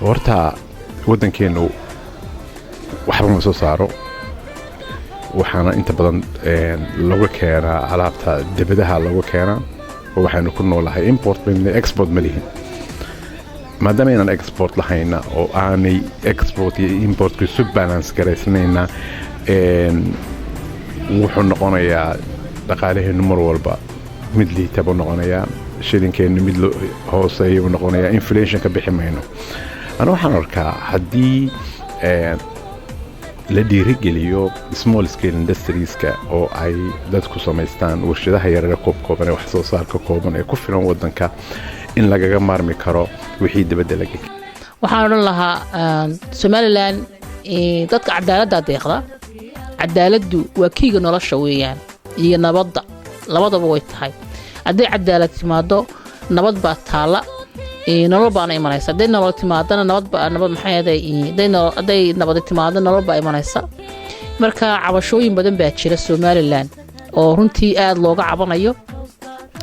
Horta waddankeennu waxba ma soo saaro, waxaana inta badan laga keenaa alaabta debadaha laga keenaa, oo waxaynu ku noolahay import, export ma lihin. Maadaama aynaan export lahayna oo aanay export iyo importku isu balance garaysnayna, wuxuu noqonayaa dhaqaalaheennu mar walba mid liita buu noqonayaa, shilinkeennu mid hooseeya buu noqonayaa, inflation ka bixi mayno. Ana waxaan arkaa haddii la dhiirigeliyo small scale industrieska oo ay dadku samaystaan warshadaha yaryar koobkooban ee wax soo saarka kooban ee ku filan waddanka, in lagaga maarmi karo wixii dibadda laga Waxaan odhan lahaa, Somaliland dadka cadaaladdaa deeqda. Cadaaladdu waa kiiga nolosha weeyaan iyo nabadda, labadaba way tahay. Hadday cadaalad timaado, nabad baa taalla, nolol baana imanaysa. Hadday nolol timaadana, nabad baa, nabad maxay hadday nabadi timaado, nolol baa imanaysa. Marka cabashooyin badan baa jira Somaliland oo runtii aad looga cabanayo,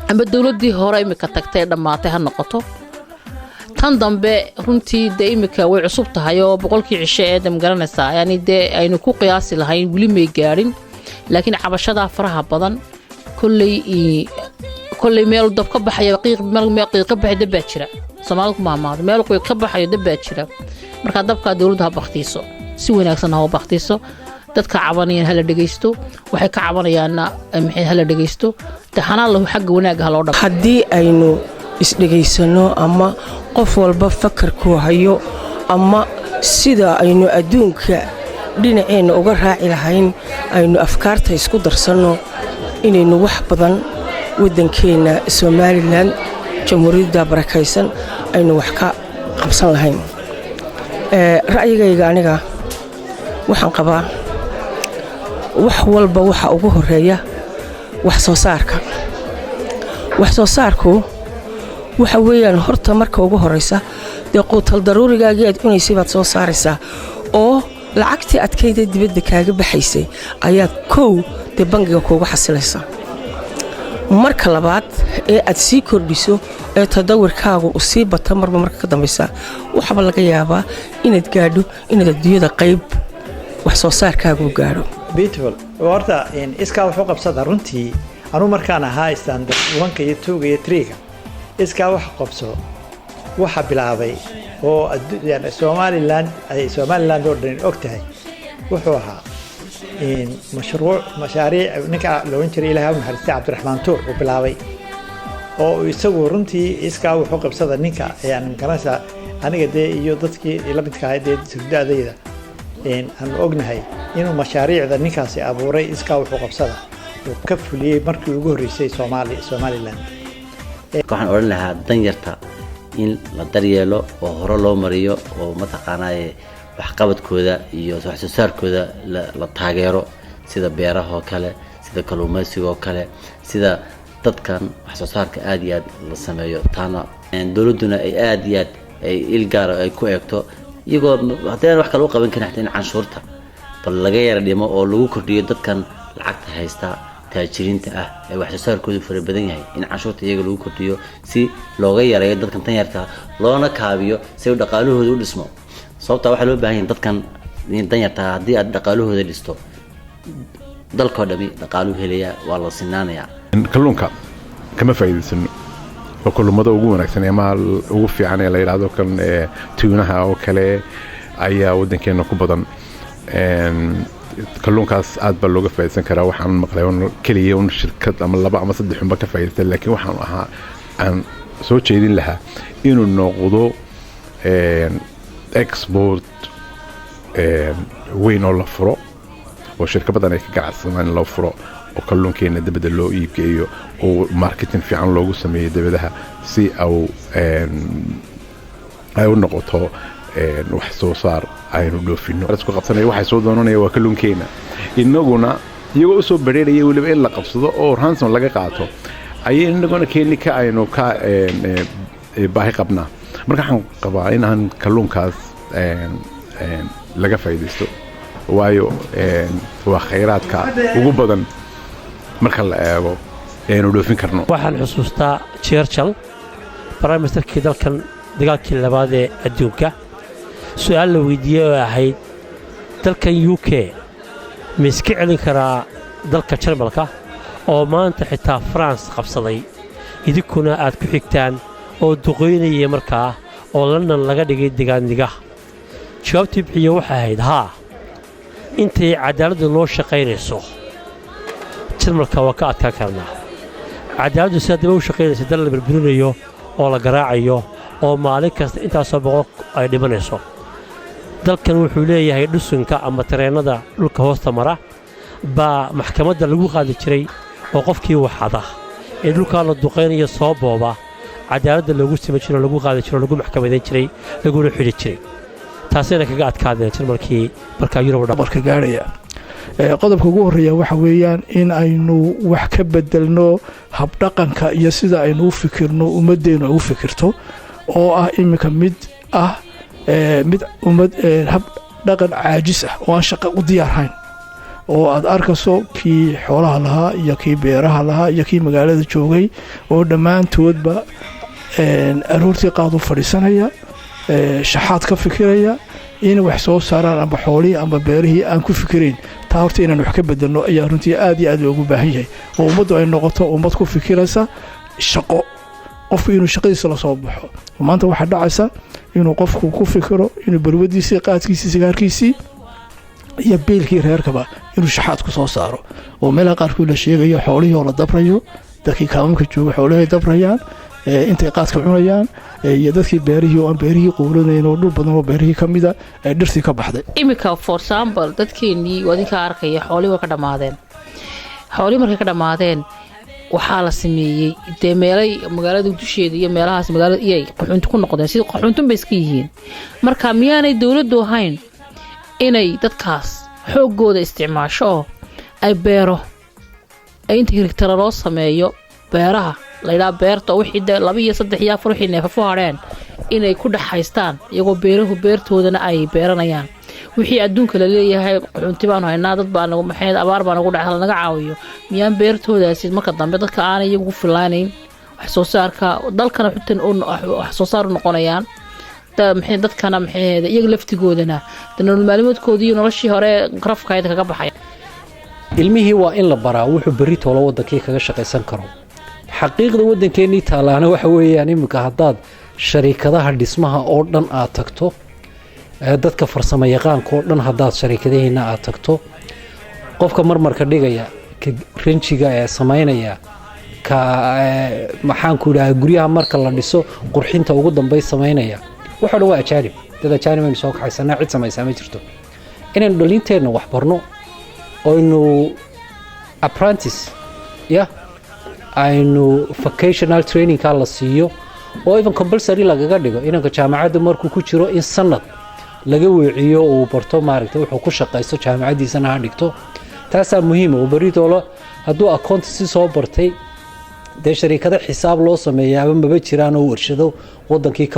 amba dowladdii hore imika tagtay dhammaatay ha noqoto, tan dambe runtii dee imika way cusub tahay oo 100-kii cisho ee de magaranaysaa, yani dee aynu ku qiyaasi lahayn weli may gaadhin. Laakiin cabashadaa faraha badan, kolley meel dab ka baxayo qiiq, meel qiiq ka baxay dab baa jira. Soomaalida ku maahmaahdo, meel qiiq ka baxayo dab baa jira. Marka dabkaa dowladdu ha baktiiso, si wanaagsan ha u baktiiso. Dadka cabanayaan hala dhegaysto, waxay ka cabanayaanna maxay hala dhegaysto, de xanaan lahu xagga wanaagga ha loo dhaqo. Haddii aynu isdhegaysanno ama qof walba fakarkuu hayo ama sida aynu adduunka dhinaceenna uga raaci lahayn aynu afkaarta isku darsanno, inaynu wax badan waddankeenna Somaliland, jamhuuriyadda barakaysan, aynu wax ka qabsan lahayn. Ra'yigayga aniga waxaan qabaa, wax walba waxa ugu horeeya wax soo saarka. Wax soo saarku waxa weeyaan horta marka ugu horaysa dee quutal daruurigaagii aad cunaysay baad soo saaraysaa, oo lacagtii adkayda dibadda kaaga baxaysay ayaad kow dee bangiga kuuga xasilaysaa. Marka labaad ee aad sii kordhiso ee tadawirkaagu u sii bata marba marka ka dambaysa, waxaaba laga yaabaa inaad gaadho inaad adduunyada qayb wax soo saarkaagu gaadho. Beautiful. Horta iskaa wuxuu qabsada runtii, anuu markaan ahaa standard one-ka iyo two-ga iyo three-ga, iskaa wax qabso waxa bilaabay oo yani Somaliland ay Somaliland oo dhan og tahay wuxuu ahaa mashruuc mashaariic ninka loolan jiray, Ilahay u naxariistay, Cabdiraxmaan Tuur uu bilaabay, oo isagu runtii iskaa wuxuu qabsada ninka yani magaranaysaa aniga dee iyo dadkii la midka ahay dee sugdaadayda aanu ognahay inuu mashaariicda ninkaasi abuuray iskaa wuxuu qabsada uu ka fuliyey markii ugu horreysay Soomaali Somaliland. Waxaan odhan lahaa danyarta in la daryeelo oo hore loo mariyo oo mataqaanaaye waxqabadkooda iyo wax soo saarkooda la taageero, sida beeraha oo kale, sida kalluumaysiga oo kale, sida dadkan wax soo saarka aada iyo aad la sameeyo. Taana dowladduna ay aada iyo aad ay il gaara ay ku eegto, iyagoo haddii wax kale u qaban karin xataa in canshuurta bal laga yara dhimo oo lagu kordhiyo dadkan lacagta haysta, taajiriinta ah ee wax soo saarkoodu fara badan yahay, in canshuurta iyaga lagu kordhiyo si looga yareeyo dadkan danyarta, loona kaabiyo si dhaqaalahooda u dhismo. Sababtaa waxaa loo baahan yahay dadkan danyarta, haddii aad dhaqaalahooda dhisto, dalkoo dhami dhaqaaluu helayaa, waa la sinaanayaa. Kalluunka kama faa'iidaysano oo kalluumada ugu wanaagsan ama ugu fiican ee la yidhaahdo kan tuunaha oo kale ayaa waddankeena ku badan. Kalluunkaas aad baa looga faa'iidaysan karaa. Waxaan maqlay un keliya un shirkad ama laba ama saddex unba ka faa'iidaysta, laakiin waxaan ahaa aan soo jeedin lahaa inuu noqdo export weyn oo la furo oo shirka badan ay ka ganacsadaan in loo furo oo kalluunkeena dibadda loo iibgeeyo oo marketing fiican loogu sameeyo dibadaha, si au ay u noqoto wax soo saar aynu dhoofino. Isku qabsanaya waxay soo doonanaya waa kalluunkeena, inaguna iyagoo usoo bareeraya weliba in la qabsado oo ransom laga qaato ayay inaguna keeni ka aynu ka baahi qabnaa. Marka waxaan qabaa in aan kalluunkaas laga faa'iidaysto, waayo waa khayraadka ugu badan marka la eego aynu dhoofin karno. Waxaan xusuustaa Churchill, prime ministerkii dalkan dagaalkii labaad ee adduunka. Su-aal la weydiiyey oo ahayd, dalkan UK ma iska celin karaa dalka Jarmalka oo maanta xitaa France qabsaday, idinkuna aad ku xigtaan oo duqaynaya markaa oo London laga dhigay degaandiga? Jawaabtii bixiye waxay ahayd, haa, intay cadaaladdu noo shaqaynayso Jarmalka waa ka adkaan karnaa. Cadaaladdu si haddaba u shaqaynaysa dal la burburinayo oo la garaacayo oo maalin kasta intaasoo boqol ay dhimanayso. Dalkan wuxuu leeyahay dhusunka ama tareennada dhulka hoosta mara baa maxkamadda lagu qaadi jiray, oo qofkii waxada ee dhulkaa la duqaynayo soo booba cadaaladda loogu sima jiro, lagu qaadi jiro, lagu maxkamadayn jiray, laguna xidhi jiray. Taasayna kaga adkaadeen Jarmalkii markaa Yurub. Marka gaarhaya qodobka ugu horreeya waxa weeyaan in aynu wax ka bedelno habdhaqanka iyo sida aynu u fikirno, ummaddeenu ay u fikirto, oo ah iminka mid ah mid ummad hab dhaqan caajis ah oo aan shaqo u diyaarhayn, oo aad arkayso kii xoolaha lahaa iyo kii beeraha lahaa iyo kii magaalada joogay oo dhammaantoodba aroortii qaad u fadhiisanaya, shaxaad ka fikiraya, in wax soo saaraan amba xoolihii amba beerihii aan ku fikirayn. Taa horta inaan wax ka bedelno ayaa runtii aad iyo aad loogu baahan yahay, oo ummaddu ay noqoto ummad ku fikiraysa shaqo, qofku inuu shaqadiisa la soo baxo. Maanta waxaa dhacaysa inuu qofku ku fikiro inuu balwadiisii, qaadkiisii, sigaarkiisii iyo biilkii reerkaba inuu shaxaad ku soo saaro, oo meelaha qaarkood la sheegayo xoolihii oo la dabrayo. Dadkii kaamamka jooga xoolihii ay dabrayaan intay qaadka cunayaan, iyo dadkii beerihii oo aan beerihii quulanayn, oo dhul badan oo beerihii ka mida ay dhirtii ka baxday. Iminka, for example, dadkeenii adinka arkaya, xoolihii way ka dhammaadeen. Xoolihii markay ka dhammaadeen, waxaa la sameeyey dee meelay magaalada dusheeda iyo meelahaas magaalada iyay qaxoonti ku noqdeen, sida qaxoontun bay iska yihiin. Marka miyaanay dowladdu ahayn inay dadkaas xooggooda isticmaasho oo ay beero ay inta hirigtara loo sameeyo, beeraha laydhaa beerta, oo wixii dee laba iyo saddex iyo afar wixii neefafu hadheen inay ku dhex haystaan, iyagoo beerahu beertoodana ay beeranayaan? Wixii adduunka la leeyahay qaxoonti baanu haynaa, dad baa nagu maxay, abaar baa nagu dhacay, naga caawiyo, miyaan beertoodaasi marka dambe dadka aanay iyagu ku filaanayn wax soo saarka dalkana xutan wax soo saar u noqonayaan? Maxay dadkana maxay iyaga laftigoodana nolol maalmoodkoodii iyo noloshii hore rafkayd kaga baxay? Ilmihii waa in la baraa wuxuu berri toolo waddankii kaga shaqaysan karo. Xaqiiqda waddankeennii taallaana waxa weeyaan, iminka haddaad shariikadaha dhismaha oo dhan aad tagto, dadka farsamo yaqaanka oo dhan haddaad shariikadaheenna aad tagto, qofka marmarka dhigaya, ka ranjiga ee samaynaya, ka maxaanku idhaha guryaha marka la dhiso qurxinta ugu dambey samaynaya, waxoo dhan waa ajaanib. Dad ajaanib aynu soo kaxaysanaa, cid samaysaa ma jirto. Inaynu dhalinteenna wax barno, oynu apprentice ya aynu vocational trainingka la siiyo, oo even compulsory lagaga dhigo inanka jaamacadda markuu ku jiro in sanad laga weeciyo, uu barto maaragtay wuxuu ku shaqaysto, jaamacaddiisana ha dhigto. Taasaa muhiima, oo beritoolo hadduu accountancy soo bartay, dee shariikado xisaab loo sameeyaaba maba jiraan oo warshado wadankii ka